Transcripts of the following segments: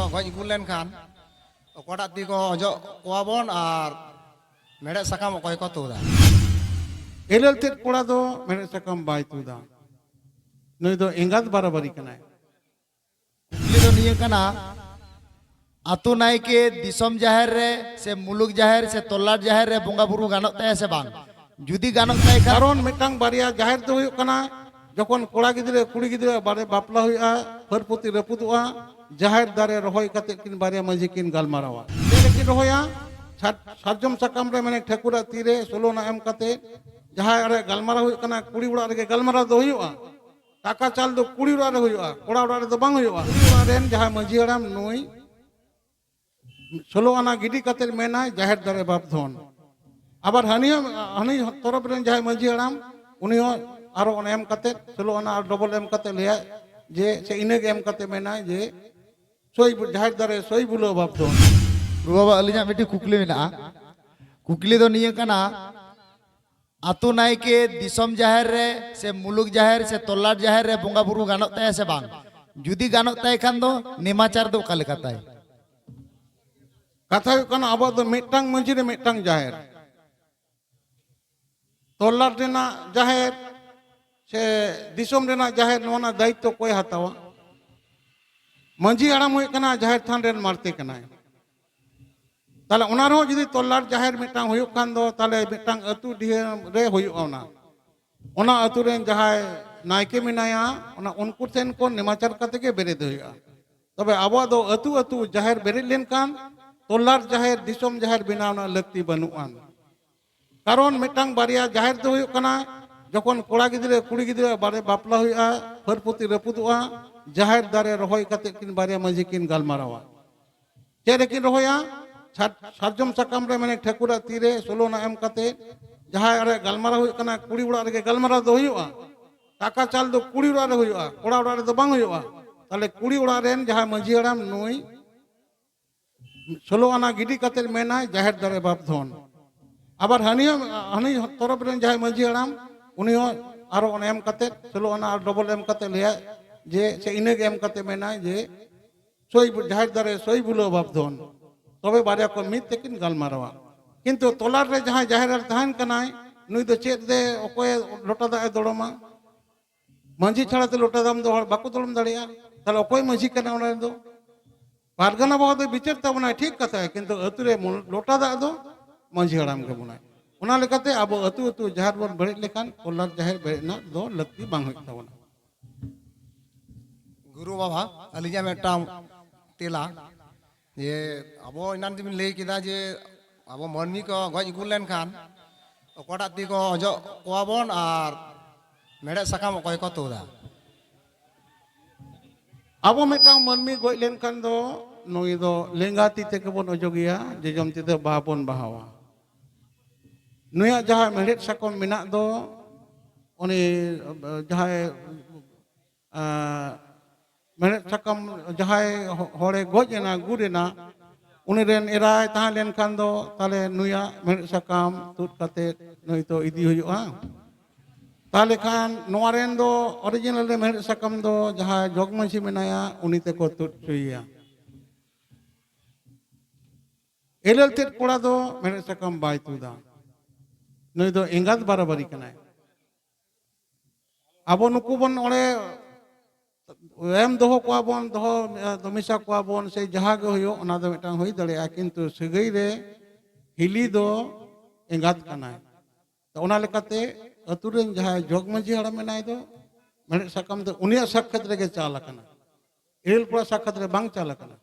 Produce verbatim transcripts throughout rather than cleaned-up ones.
ᱜᱚᱡ ᱜᱩᱨ ᱞᱮᱱᱠᱷᱟᱱ ᱚᱠᱟᱴᱟᱜ ᱛᱤ ᱠᱚ ᱚᱡᱚᱜ ᱠᱚᱣᱟ ᱵᱚᱱ ᱟᱨ ᱢᱮᱲᱦᱮᱫ ᱥᱟᱠᱟᱢ ᱚᱠᱚᱭ ᱠᱚ ᱛᱩᱫᱟ? ᱮᱞᱮᱞ ᱛᱮᱫ ᱠᱚᱲᱟ ᱫᱚ ᱢᱮᱲᱦᱮᱫ ᱥᱟᱠᱟᱢ ᱵᱟᱭ ᱛᱩᱫᱟ᱾ ᱱᱩᱭ ᱫᱚ ᱮᱸᱜᱟᱛ ᱵᱟᱨᱟᱵᱟᱨᱤ ᱠᱟᱱᱟᱭ᱾ ᱠᱩᱠᱞᱤ ᱫᱚ ᱱᱤᱭᱟᱹ ᱠᱟᱱᱟ, ᱟᱛᱳ ᱱᱟᱭᱠᱮ ᱫᱤᱥᱚᱢ ᱡᱟᱦᱮᱨ ᱨᱮ ᱥᱮ ᱢᱩᱞᱩᱠ ᱡᱟᱦᱮᱨ ᱥᱮ ᱛᱚᱞᱞᱟᱴ ᱡᱟᱦᱮᱨ ᱨᱮ ᱵᱚᱸᱜᱟ ᱵᱩᱨᱩ ᱜᱟᱱᱚᱜ ᱛᱟᱭᱟ ᱥᱮ ᱵᱟᱝ? ᱡᱩᱫᱤ ᱜᱟᱱᱚᱜ ᱛᱟᱭ ᱠᱷᱟᱱ᱾ ᱠᱟᱨᱚᱱ ᱢᱤᱫᱴᱟᱝ ᱵᱟᱨᱭᱟ ᱡᱟᱦᱮᱨ ᱫᱚ ᱦᱩᱭᱩᱜ ᱠᱟᱱᱟ, ᱡᱚᱠᱷᱚᱱ ᱠᱚᱲᱟ ᱜᱤᱫᱽᱨᱟᱹ ᱠᱩᱲᱤ ᱜᱤᱫᱽᱨᱟᱹ ᱵᱟᱨᱮ ᱵᱟᱯᱞᱟ ᱦᱩᱭᱩᱜᱼᱟ, ᱯᱷᱟᱹᱨᱯᱩᱛᱤ ᱨᱟᱹᱯᱩᱫᱚᱜᱼᱟ, ᱡᱟᱦᱮᱨ ᱫᱟᱨᱮ ᱨᱚᱦᱚᱭ ᱠᱟᱛᱮ ᱠᱤᱱ ᱵᱟᱨᱭᱟ ᱢᱟᱹᱡᱷᱤ ᱠᱤᱱ ᱜᱟᱞᱢᱟᱨᱟᱣᱟ᱾ ᱪᱮᱫ ᱨᱮᱠᱤᱱ ᱨᱚᱦᱚᱭᱟ? ᱥᱟᱨ-, ᱥᱟᱨᱡᱚᱢ ᱥᱟᱠᱟᱢ ᱨᱮ, ᱢᱟᱱᱮ ᱴᱷᱟᱹᱠᱩᱨᱟᱜ ᱛᱤᱨᱮ ᱥᱳᱞᱳ ᱟᱱᱟ ᱮᱢ ᱠᱟᱛᱮ, ᱡᱟᱦᱟᱸᱭ ᱚᱸᱰᱮ ᱜᱟᱞᱢᱟᱨᱟᱣ ᱦᱩᱭᱩᱜ ᱠᱟᱱᱟ, ᱠᱩᱲᱤ ᱚᱲᱟᱜ ᱨᱮᱜᱮ ᱜᱟᱞᱢᱟᱨᱟᱣ ᱫᱚ ᱦᱩᱭᱩᱜᱼᱟ᱾ ᱴᱟᱠᱟ ᱪᱟᱞ ᱫᱚ ᱠᱩᱲᱤ ᱚᱲᱟᱜ ᱨᱮ ᱦᱩᱭᱩᱜᱼᱟ, ᱠᱚᱲᱟ ᱚᱲᱟᱜ ᱨᱮᱫᱚ ᱵᱟᱝ ᱦᱩᱭᱩᱜᱼᱟ᱾ ᱠᱩᱲᱤ ᱚᱲᱟᱜ ᱨᱮᱱ ᱡᱟᱦᱟᱸᱭ ᱢᱟᱹᱡᱷᱤ ᱦᱟᱲᱟᱢ, ᱱᱩᱭ ᱥᱳᱞᱳ ᱟᱱᱟ ᱜᱤᱰᱤ ᱠᱟᱛᱮ ᱢᱮᱱᱟᱭ, "ᱡᱟᱦᱮᱨ ᱫᱟᱨᱮ ᱵᱟᱯ ᱫᱷᱚᱱ᱾" ᱟᱵᱟᱨ ᱦᱟᱹᱱᱤ ᱦᱚᱸ, ᱦᱟᱹᱱᱤ ᱛᱚᱨᱚᱯ ᱨᱮᱱ ᱡᱟᱦᱟᱸᱭ ᱢᱟᱹᱡᱷᱤ ᱦᱟᱲᱟᱢ, ᱩᱱᱤ ᱦᱚᱸ ᱟᱨᱚ ᱚᱱᱟ ᱮᱢ ᱠᱟᱛᱮ, ᱥᱳᱞᱳ ᱟᱱᱟ ᱟᱨ ᱰᱚᱵᱚᱞ ᱮᱢ ᱠᱟᱛᱮ ᱞᱟᱹᱭᱟᱭ ᱡᱮ, ᱥᱮ ᱤᱱᱟᱹᱜᱮ ᱮᱢ ᱠᱟᱛᱮ ᱢᱮᱱᱟᱭ ᱡᱮ, "ᱥᱳᱭ ᱵᱩ-, ᱡᱟᱦᱮᱨ ᱫᱟᱨᱮ ᱥᱳᱭ ᱵᱩᱞᱟᱹᱣ ᱵᱟᱯ ᱫᱷᱚᱱ᱾" ᱨᱩ ᱵᱟᱵᱟ, ᱟᱹᱞᱤᱧᱟᱜ ᱢᱤᱫᱴᱤᱡ ᱠᱩᱠᱞᱤ ᱢᱮᱱᱟᱜᱼᱟ᱾ ᱠᱩᱠᱞᱤ ᱫᱚ ᱱᱤᱭᱟᱹ ᱠᱟᱱᱟ, ᱟᱛᱳ ᱱᱟᱭᱠᱮ ᱫᱤᱥᱚᱢ ᱡᱟᱦᱮᱨ ᱨᱮ ᱥᱮ ᱢᱩᱞᱩᱠ ᱡᱟᱦᱮᱨ ᱥᱮ ᱛᱚᱞᱞᱟᱴ ᱡᱟᱦᱮᱨ ᱨᱮ ᱵᱚᱸᱜᱟ ᱵᱩᱨᱩ ᱜᱟᱱᱚᱜ ᱛᱟᱭᱟ ᱥᱮ ᱵᱟᱝ? ᱡᱩᱫᱤ ᱜᱟᱱᱚᱜ ᱛᱟᱭ ᱠᱷᱟᱱ ᱫᱚ ᱱᱮᱢᱟᱪᱟᱨ ᱫᱚ ᱚᱠᱟ ᱞᱮᱠᱟ ᱛᱟᱭ? ᱠᱟᱛᱷᱟ ᱦᱩᱭᱩᱜ ᱠᱟᱱᱟ, ᱟᱵᱚᱣᱟᱜ ᱫᱚ ᱢᱤᱫᱴᱟᱝ ᱢᱟᱹᱡᱷᱤ ᱨᱮ ᱢᱤᱫᱴᱟᱝ ᱡᱟᱦᱮᱨ᱾ ᱛᱚᱞᱞᱟᱴ ᱨᱮᱱᱟᱜ ᱡᱟᱦᱮᱨ ᱥᱮ ᱫᱤᱥᱚᱢ ᱨᱮᱱᱟᱜ ᱡᱟᱦᱮᱨ, ᱱᱚᱣᱟ ᱨᱮᱱᱟᱜ ᱫᱟᱭᱤᱛᱛᱚ ᱚᱠᱚᱭ ᱦᱟᱛᱟᱣᱟ? ᱢᱟᱹᱡᱷᱤ ᱦᱟᱲᱟᱢ ᱦᱩᱭᱩᱜ ᱠᱟᱱᱟ, ᱡᱟᱦᱮᱨ ᱛᱷᱟᱱ ᱨᱮᱱ ᱢᱟᱨᱛᱮ ᱠᱟᱱᱟᱭ᱾ ᱛᱟᱦᱞᱮ ᱚᱱᱟ ᱨᱮᱦᱚᱸ ᱡᱩᱫᱤ ᱛᱚᱞᱞᱟᱴ ᱡᱟᱦᱮᱨ ᱢᱤᱫᱴᱟᱝ ᱦᱩᱭᱩᱜ ᱠᱷᱟᱱ ᱫᱚ, ᱛᱟᱦᱞᱮ ᱢᱤᱫᱴᱟᱝ ᱟᱹᱛᱩ ᱰᱤᱦᱟᱹ ᱨᱮ ᱦᱩᱭᱩᱜᱼᱟ᱾ ᱚᱱᱟ, ᱚᱱᱟ ᱟᱹᱛᱩ ᱨᱮᱱ ᱡᱟᱦᱟᱸᱭ ᱱᱟᱭᱠᱮ ᱢᱮᱱᱟᱭᱟ, ᱚᱱᱟ ᱩᱱᱠᱩ ᱴᱷᱮᱱ ᱠᱷᱚᱱ ᱱᱮᱢᱟᱪᱟᱨ ᱠᱟᱛᱮ ᱜᱮ ᱵᱮᱨᱮᱫ ᱦᱩᱭᱩᱜᱼᱟ᱾ ᱛᱚᱵᱮ ᱟᱵᱚᱣᱟᱜ ᱫᱚ ᱟᱹᱛᱩ ᱟᱹᱛᱩ ᱡᱟᱦᱮᱨ ᱵᱮᱨᱮᱫ ᱞᱮᱱᱠᱷᱟᱱ ᱛᱚᱞᱞᱟᱴ ᱡᱟᱦᱮᱨ, ᱫᱤᱥᱚᱢ ᱡᱟᱦᱮᱨ ᱵᱮᱱᱟᱣ ᱨᱮᱱᱟᱜ ᱞᱟᱹᱠᱛᱤ ᱵᱟᱹᱱᱩᱜᱼᱟ᱾ ᱠᱟᱨᱚᱱ ᱢᱤᱫᱴᱟᱝ ᱵᱟᱨᱭᱟ ᱡᱟᱦᱮᱨ ᱫᱚ ᱦᱩᱭᱩᱜ ᱠᱟᱱᱟ, ᱡᱚᱠᱷᱚᱱ ᱠᱚᱲᱟ ᱜᱤᱫᱽᱨᱟᱹ ᱠᱩᱲᱤ ᱜᱤᱫᱽᱨᱟᱹ ᱵᱟᱨᱮ ᱵᱟᱯᱞᱟ ᱦᱩᱭᱩᱜᱼᱟ, ᱯᱷᱟᱹᱨᱯᱩᱛᱤ ᱨᱟᱹᱯᱩᱫᱚᱜᱼᱟ, ᱡᱟᱦᱮᱨ ᱫᱟᱨᱮ ᱨᱚᱦᱚᱭ ᱠᱟᱛᱮ ᱠᱤᱱ ᱵᱟᱨᱭᱟ ᱢᱟᱹᱡᱷᱤ ᱠᱤᱱ ᱜᱟᱞᱢᱟᱨᱟᱣᱟ᱾ ᱪᱮᱫ ᱨᱮᱠᱤᱱ ᱨᱚᱦᱚᱭᱟ? ᱥᱟᱨ-, ᱥᱟᱨᱡᱚᱢ ᱥᱟᱠᱟᱢ ᱨᱮ, ᱢᱟᱱᱮ ᱴᱷᱟᱹᱠᱩᱨᱟᱜ ᱛᱤᱨᱮ ᱥᱳᱞᱳ ᱟᱱᱟ ᱮᱢ ᱠᱟᱛᱮ, ᱡᱟᱦᱟᱸᱭ ᱚᱸᱰᱮ ᱜᱟᱞᱢᱟᱨᱟᱣ ᱦᱩᱭᱩᱜ ᱠᱟᱱᱟ, ᱠᱩᱲᱤ ᱚᱲᱟᱜ ᱨᱮᱜᱮ ᱜᱟᱞᱢᱟᱨᱟᱣ ᱫᱚ ᱦᱩᱭᱩᱜᱼᱟ᱾ ᱴᱟᱠᱟ ᱪᱟᱞ ᱫᱚ ᱠᱩᱲᱤ ᱚᱲᱟᱜ ᱨᱮ ᱦᱩᱭᱩᱜᱼᱟ, ᱠᱚᱲᱟ ᱚᱲᱟᱜ ᱨᱮᱫᱚ ᱵᱟᱝ ᱦᱩᱭᱩᱜᱼᱟ᱾ ᱛᱟᱦᱞᱮ ᱠᱩᱲᱤ ᱚᱲᱟᱜ ᱨᱮᱱ ᱡᱟᱦᱟᱸᱭ ᱢᱟᱹᱡᱷᱤ ᱦᱟᱲᱟᱢ, ᱱᱩᱭ ᱥᱳᱞᱳ ᱟᱱᱟ ᱜᱤᱰᱤ ᱠᱟᱛᱮ ᱢᱮᱱᱟᱭ, "ᱡᱟᱦᱮᱨ ᱫᱟᱨᱮ ᱵᱟᱯ ᱫᱷᱚᱱ᱾" ᱟᱵᱟᱨ ᱦᱟᱹᱱᱤ ᱦᱚᱸ, ᱦᱟᱹᱱᱤ ᱛᱚᱨᱚᱯ ᱨᱮᱱ ᱡᱟᱦᱟᱸᱭ ᱢᱟᱹᱡᱷᱤ ᱦᱟᱲᱟᱢ, ᱩᱱᱤ ᱦᱚᱸ ᱟᱨᱚ ᱚᱱᱟ ᱮᱢ ᱠᱟᱛᱮ, ᱥᱳᱞᱳ ᱟᱱᱟ ᱟᱨ ᱰᱚᱵᱚᱞ ᱮᱢ ᱠᱟᱛᱮ ᱞᱟᱹᱭᱟᱭ ᱡᱮ, ᱥᱮ ᱤᱱᱟᱹᱜᱮ ᱮᱢ ᱠᱟᱛᱮ ᱢᱮᱱᱟᱭ ᱡᱮ, ᱥᱳᱭ ᱵᱩ-, ᱡᱟᱦᱮᱨ ᱫᱟᱨᱮ ᱥᱳᱭ ᱵᱩᱞᱟᱹ ᱚᱵᱷᱟᱵ ᱫᱷᱚᱱ, ᱛᱚᱵᱮ ᱵᱟᱨᱭᱟ ᱠᱚ ᱢᱤᱫ ᱛᱮᱠᱤᱱ ᱜᱟᱞᱢᱟᱨᱟᱣᱟ᱾ ᱠᱤᱱᱛᱩ ᱛᱚᱞᱟᱴ ᱨᱮ ᱡᱟᱦᱟᱸᱭ ᱡᱟᱦᱮᱨ ᱟᱭᱳ ᱛᱟᱦᱮᱱ ᱠᱟᱱᱟᱭ, ᱱᱩᱭ ᱫᱚ ᱪᱮᱫ ᱨᱮ ᱚᱠᱚᱭ ᱞᱚᱴᱟ ᱫᱟᱜ ᱮ ᱫᱚᱲᱚᱢᱟ? ᱢᱟᱹᱡᱷᱤ ᱪᱷᱟᱲᱟ ᱛᱮ ᱞᱚᱴᱟ ᱫᱟᱜ ᱫᱚ ᱦᱚᱲ ᱵᱟᱠᱚ ᱫᱚᱲᱚᱢ ᱫᱟᱲᱮᱭᱟᱜᱼᱟ᱾ ᱛᱟᱦᱞᱮ ᱚᱠᱚᱭ ᱢᱟᱹᱡᱷᱤ ᱠᱟᱱᱟ ᱚᱱᱟ ᱨᱮᱫᱚ? ᱯᱟᱨᱜᱟᱱᱟ ᱵᱟᱵᱟ ᱫᱚ ᱵᱤᱪᱟᱹᱨ ᱛᱟᱵᱚᱱᱟᱭ, ᱴᱷᱤᱠ ᱠᱟᱛᱷᱟ, ᱠᱤᱱᱛᱩ ᱟᱹᱛᱩ ᱨᱮ ᱢᱩᱞ-, ᱞᱚᱴᱟ ᱫᱟᱜ ᱫᱚ ᱢᱟᱹᱡᱷᱤ ᱦᱟᱲᱟᱢ ᱜᱮ ᱵᱚᱱᱟᱭ᱾ ᱚᱱᱟ ᱞᱮᱠᱟᱛᱮ ᱟᱵᱚ ᱟᱹᱛᱩ ᱟᱹᱛᱩ ᱡᱟᱦᱮᱨ ᱵᱚᱱ ᱵᱮᱨᱮᱫ ᱞᱮᱠᱷᱟᱱ ᱠᱚᱞᱟᱨ ᱡᱟᱦᱮᱨ ᱵᱮᱨᱮᱫ ᱨᱮᱱᱟᱜ ᱫᱚ ᱞᱟᱹᱠᱛᱤ ᱵᱟᱝ ᱦᱩᱭᱩᱜ ᱛᱟᱵᱚᱱᱟ᱾ ᱜᱩᱨᱩ ᱵᱟᱵᱟ, ᱟᱹᱞᱤᱧᱟᱜ ᱢᱤᱫᱴᱟᱝ ᱛᱮᱞᱟ, ᱡᱮ ᱟᱵᱚ ᱮᱱᱟᱱ ᱡᱮᱵᱤᱱ ᱞᱟᱹᱭ ᱠᱮᱫᱟ ᱡᱮ ᱟᱵᱚ ᱢᱟᱹᱱᱢᱤ ᱠᱚ ᱜᱚᱡ ᱜᱩᱨ ᱞᱮᱱᱠᱷᱟᱱ ᱚᱠᱟᱴᱟᱜ ᱛᱤ ᱠᱚ ᱚᱡᱚᱜ ᱠᱚᱣᱟ ᱵᱚᱱ ᱟᱨ ᱢᱮᱲᱦᱮᱫ ᱥᱟᱠᱟᱢ ᱚᱠᱚᱭ ᱠᱚ ᱛᱩᱫᱟ? ᱟᱵᱚ ᱢᱤᱫᱴᱟᱝ ᱢᱟᱹᱱᱢᱤ ᱜᱚᱡ ᱞᱮᱱᱠᱷᱟᱱ ᱫᱚ ᱱᱩᱭ ᱫᱚ ᱞᱮᱸᱜᱟ ᱛᱤ ᱛᱮᱜᱮ ᱵᱚᱱ ᱚᱡᱚᱜᱮᱭᱟ, ᱡᱚᱡᱚᱢ ᱛᱤ ᱛᱮ ᱵᱟᱦᱟ ᱵᱚᱱ ᱵᱟᱦᱟᱣᱟ᱾ ᱱᱩᱭᱟᱜ ᱡᱟᱦᱟᱸ ᱢᱮᱲᱦᱮᱫ ᱥᱟᱠᱚᱢ ᱢᱮᱱᱟᱜ ᱫᱚ, ᱩᱱᱤ, ᱮ, ᱡᱟᱦᱟᱸᱭ, ᱮ, ᱢᱮᱲᱦᱮᱫ ᱥᱟᱠᱟᱢ ᱡᱟᱦᱟᱸᱭ ᱦᱚ-, ᱦᱚᱲᱮ ᱜᱚᱡ ᱮᱱᱟ, ᱜᱩᱨ ᱮᱱᱟ, ᱩᱱᱤ ᱨᱮᱱ ᱮᱨᱟᱭ ᱛᱟᱦᱮᱸ ᱞᱮᱱᱠᱷᱟᱱ ᱫᱚ ᱛᱟᱦᱞᱮ ᱱᱩᱭᱟᱜ ᱢᱮᱲᱦᱮᱫ ᱥᱟᱠᱟᱢ ᱛᱩᱫ ᱠᱟᱛᱮ ᱱᱩᱭ ᱫᱚ ᱤᱫᱤ ᱦᱩᱭᱩᱜᱼᱟ᱾ ᱛᱟᱦᱞᱮ ᱠᱷᱟᱱ ᱱᱚᱣᱟ ᱨᱮᱱ ᱫᱚ ᱚᱨᱤᱡᱤᱱᱟᱞ ᱨᱮ ᱢᱮᱲᱦᱮᱫ ᱥᱟᱠᱟᱢ ᱫᱚ ᱡᱟᱦᱟᱸᱭ ᱡᱚᱜᱽ ᱢᱟᱹᱡᱷᱤ ᱢᱮᱱᱟᱭᱟ, ᱩᱱᱤ ᱛᱮᱠᱚ ᱛᱩᱫ ᱦᱚᱪᱚᱭᱮᱭᱟ᱾ ᱮᱞᱮᱞ ᱛᱮᱫ ᱠᱚᱲᱟ ᱫᱚ ᱢᱮᱲᱦᱮᱫ ᱥᱟᱠᱟᱢ ᱵᱟᱭ ᱛᱩᱫᱟ, ᱱᱩᱭ ᱫᱚ ᱮᱸᱜᱟᱛ ᱵᱟᱨᱟᱵᱟᱨᱤ ᱠᱟᱱᱟᱭ᱾ ᱟᱵᱚ ᱱᱩᱠᱩ ᱵᱚᱱ ᱚᱸᱰᱮ ᱮᱢ ᱫᱚᱦᱚ ᱠᱚᱣᱟ ᱵᱚᱱ, ᱫᱚᱦᱚ, ᱮ, ᱫᱚ ᱢᱮᱥᱟ ᱠᱚᱣᱟ ᱵᱚᱱ, ᱥᱮ ᱡᱟᱦᱟᱸ ᱜᱮ ᱦᱩᱭᱩᱜ, ᱚᱱᱟ ᱫᱚ ᱢᱤᱫᱴᱟᱝ ᱦᱩᱭ ᱫᱟᱲᱮᱭᱟᱜᱼᱟ, ᱠᱤᱱᱛᱩ ᱥᱟᱹᱜᱟᱹᱭ ᱨᱮ ᱦᱤᱞᱤ ᱫᱚ ᱮᱸᱜᱟᱛ ᱠᱟᱱᱟᱭ᱾ ᱛᱚ, ᱚᱱᱟ ᱞᱮᱠᱟᱛᱮ ᱟᱹᱛᱩ ᱨᱮᱱ ᱡᱟᱦᱟᱸᱭ ᱡᱚᱜᱽ ᱢᱟᱹᱡᱷᱤ ᱦᱟᱲᱟᱢ ᱢᱮᱱᱟᱭ ᱫᱚ, ᱢᱮᱲᱦᱮᱫ ᱥᱟᱠᱟᱢ ᱫᱚ ᱩᱱᱤᱭᱟᱜ ᱥᱟᱠᱷᱟᱛ ᱨᱮᱜᱮ ᱪᱟᱞ ᱟᱠᱟᱱᱟ, ᱮᱞᱮᱞ ᱠᱚᱲᱟ ᱥᱟᱠᱷᱟᱛ ᱨᱮ ᱵᱟᱝ ᱪᱟᱞ ᱟᱠᱟᱱᱟ᱾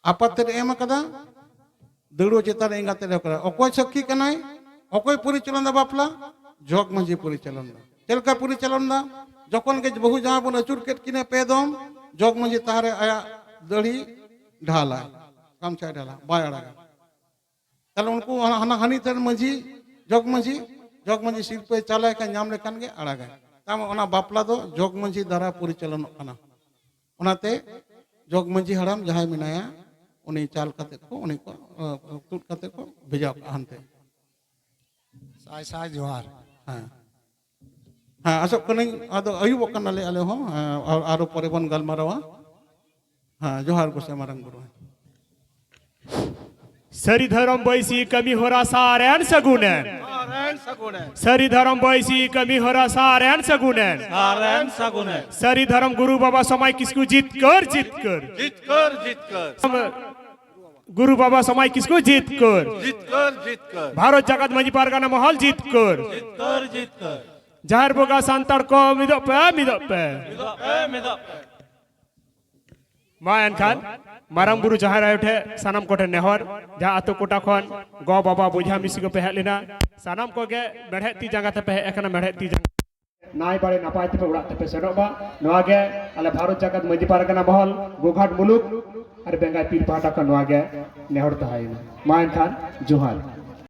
ᱟᱯᱟᱛ ᱛᱮᱫ ᱮ ᱮᱢ ᱟᱠᱟᱫᱟ, ᱫᱟᱹᱲᱩᱣᱟᱹ ᱪᱮᱛᱟᱱ ᱨᱮ ᱮᱸᱜᱟᱛ ᱛᱮᱫ ᱮ ᱮᱢ ᱟᱠᱟᱫᱟ᱾ ᱚᱠᱚᱭ ᱥᱟᱹᱠᱷᱤ ᱠᱟᱱᱟᱭ? ᱚᱠᱚᱭ ᱯᱚᱨᱤᱪᱟᱞᱚᱱ ᱫᱟ ᱵᱟᱯᱞᱟ? ᱡᱚᱜᱽ ᱢᱟᱹᱡᱷᱤ ᱯᱚᱨᱤᱪᱟᱞᱚᱱ ᱫᱟ᱾ ᱪᱮᱫ ᱞᱮᱠᱟ ᱯᱚᱨᱤᱪᱟᱞᱚᱱ ᱫᱟ? ᱡᱚᱠᱷᱚᱱ ᱜᱮ ᱵᱟᱹᱦᱩ ᱡᱟᱶᱟᱭ ᱵᱚᱱ ᱟᱹᱪᱩᱨ ᱠᱮᱫ ᱠᱤᱱᱟ ᱯᱮ ᱫᱚᱢ, ᱡᱚᱜᱽ ᱢᱟᱹᱡᱷᱤ ᱛᱟᱦᱟᱨᱮ ᱟᱭᱟᱜ ᱫᱟᱹᱲᱦᱤ ᱰᱷᱟᱞᱟᱭ, ᱜᱟᱢᱪᱷᱟᱭ ᱰᱷᱟᱞᱟ, ᱵᱟᱭ ᱟᱲᱟᱜᱟ᱾ ᱛᱟᱦᱞᱮ ᱩᱱᱠᱩ ᱦᱟᱱᱟ, ᱦᱟᱱᱟ ᱦᱟᱹᱱᱤ ᱴᱷᱮᱱ ᱢᱟᱹᱡᱷᱤ, ᱡᱚᱜᱽ ᱢᱟᱹᱡᱷᱤ, ᱡᱚᱜᱽ ᱢᱟᱹᱡᱷᱤ ᱥᱤᱨᱯᱟᱹᱭ ᱪᱟᱞᱟᱭ ᱠᱷᱟᱱ, ᱧᱟᱢ ᱞᱮᱠᱷᱟᱱ ᱜᱮ ᱟᱲᱟᱜᱟᱭ᱾ ᱛᱟᱨ ᱢᱟᱱᱮ ᱚᱱᱟ ᱵᱟᱯᱞᱟ ᱫᱚ ᱡᱚᱜᱽ ᱢᱟᱹᱡᱷᱤ ᱫᱟᱨᱟ ᱯᱚᱨᱤᱪᱟᱞᱚᱱᱚᱜ ᱠᱟᱱᱟ᱾ ᱚᱱᱟᱛᱮ ᱡᱚᱜᱽ ᱢᱟᱹᱡᱷᱤ ᱦᱟᱲᱟᱢ ᱡᱟᱦᱟᱸᱭ ᱢᱮᱱᱟᱭᱟ, ᱩᱱᱤ ᱪᱟᱞ ᱠᱟᱛᱮ ᱠᱚ, ᱩᱱᱤ ᱠᱚ, ᱮ, ᱛᱩᱫ ᱠᱟᱛᱮ ᱠᱚ ᱵᱷᱮᱡᱟ ᱠᱟᱜᱼᱟ ᱦᱟᱱᱛᱮ᱾ ᱥᱟᱭ ᱥᱟᱭ ᱡᱚᱦᱟᱨ᱾ ᱦᱮᱸ᱾ ᱦᱮᱸ, ᱟᱥᱚᱜ ᱠᱟᱹᱱᱟᱹᱧ, ᱟᱫᱚ ᱟᱹᱭᱩᱵᱚᱜ ᱠᱟᱱᱟᱞᱮ ᱟᱞᱮ ᱦᱚᱸ᱾ ᱦᱮᱸ, ᱟᱨ-, ᱟᱨᱚ ᱯᱚᱨᱮ ᱵᱚᱱ ᱜᱟᱞᱢᱟᱨᱟᱣᱟ᱾ ᱦᱮᱸ, ᱡᱚᱦᱟᱨ ᱜᱚᱸᱥᱟᱭ ᱢᱟᱨᱟᱝ ᱵᱩᱨᱩ᱾ ᱥᱟᱹᱨᱤ ᱫᱷᱚᱨᱚᱢ ᱵᱟᱹᱭᱥᱤ ᱠᱟᱹᱢᱤ ᱦᱚᱨᱟ ᱥᱟᱨᱮᱱ ᱥᱟᱹᱜᱩᱱᱮᱱ᱾ ᱥᱟᱨᱮᱱ ᱥᱟᱹᱜᱩᱱᱮᱱ᱾ ᱥᱟᱹᱨᱤ ᱫᱷᱚᱨᱚᱢ ᱵᱟᱹᱭᱥᱤ ᱠᱟᱹᱢᱤ ᱦᱚᱨᱟ ᱥᱟᱨᱮᱱ ᱥᱟᱹᱜᱩᱱᱮᱱ᱾ ᱥᱟᱨᱮᱱ ᱥᱟᱹᱜᱩᱱᱮᱱ᱾ ᱥᱟᱹᱨᱤ ᱫᱷᱚᱨᱚᱢ ᱜᱩᱨᱩ ᱵᱟᱵᱟ ᱥᱚᱢᱟᱭ ᱠᱤᱥᱠᱩ ᱡᱤᱛᱠᱟᱹᱨ ᱡᱤᱛᱠᱟᱹᱨ᱾ ᱡᱤᱛᱠᱟᱹᱨ ᱡᱤᱛᱠᱟᱹᱨ᱾ ᱜᱩᱨᱩ ᱵᱟᱵᱟ ᱥᱚᱢᱟᱭ ᱠᱤᱥᱠᱩ ᱡᱤᱛᱠᱟᱹᱨ᱾ ᱡᱤᱛᱠᱟᱹᱨ ᱡᱤᱛᱠᱟᱹᱨ᱾ ᱵᱷᱟᱨᱚᱛ ᱡᱟᱠᱟᱛ ᱢᱟᱹᱡᱷᱤ ᱯᱟᱨᱜᱟᱱᱟ ᱢᱚᱦᱚᱞ ᱡᱤᱛᱠᱟᱹᱨ᱾ ᱡᱤᱛᱠᱟᱹᱨ ᱡᱤᱛᱠᱟᱹᱨ᱾ ᱡᱟᱦᱮᱨ ᱵᱚᱸᱜᱟ ᱥᱟᱱᱛᱟᱲ ᱠᱚ ᱢᱤᱫᱚᱜ ᱯᱮ, ᱢᱤᱫᱚᱜ ᱯᱮ᱾ ᱢᱤᱫᱚᱜ ᱯᱮ, ᱢᱤᱫᱚᱜ ᱯᱮ᱾ ᱢᱟ ᱮᱱᱠᱷᱟᱱ ᱢᱟᱨᱟᱝ ᱵᱩᱨᱩ ᱡᱟᱦᱮᱨ ᱟᱭᱳ ᱴᱷᱮᱱ ᱥᱟᱱᱟᱢ ᱠᱚᱴᱷᱮᱱ ᱱᱮᱦᱚᱨ, ᱡᱟᱦᱟᱸ ᱟᱛᱳ ᱠᱚᱴᱟ ᱠᱷᱚᱱ ᱜᱚ ᱵᱟᱵᱟ ᱵᱚᱭᱦᱟ ᱢᱤᱥᱤ ᱠᱚᱯᱮ ᱦᱮᱡ ᱞᱮᱱᱟ, ᱥᱟᱱᱟᱢ ᱠᱚᱜᱮ ᱢᱮᱲᱦᱮᱫ ᱛᱤ ᱡᱟᱸᱜᱟ ᱛᱮᱯᱮ ᱦᱮᱡ ᱟᱠᱟᱱᱟ, ᱢᱮᱲᱦᱮᱫ ᱛᱤ ᱡᱟᱸᱜᱟ᱾ ᱱᱟᱭ ᱵᱟᱲᱮ ᱱᱟᱯᱟᱭ ᱛᱮᱯᱮ ᱚᱲᱟᱜ ᱛᱮᱯᱮ ᱥᱮᱱᱚᱜ ᱢᱟ᱾ ᱱᱚᱣᱟ ᱜᱮ ᱟᱞᱮ ᱵᱷᱟᱨᱚᱛ ᱡᱟᱠᱟᱛ ᱢᱟᱹᱡᱷᱤ ᱯᱟᱨᱜᱟᱱᱟ ᱢᱚᱦᱚᱞ, ᱜᱳᱜᱷᱟᱴ ᱢᱩᱞᱩᱠ ᱟᱨ ᱵᱮᱝᱜᱟᱭ ᱯᱤᱲ ᱯᱟᱦᱴᱟ ᱠᱷᱚᱱ ᱱᱚᱣᱟ ᱜᱮ ᱱᱮᱦᱚᱨ ᱛᱟᱦᱮᱸᱭᱮᱱᱟ᱾ ᱢᱟ ᱮᱱᱠᱷᱟᱱ ᱡᱚᱦᱟᱨ᱾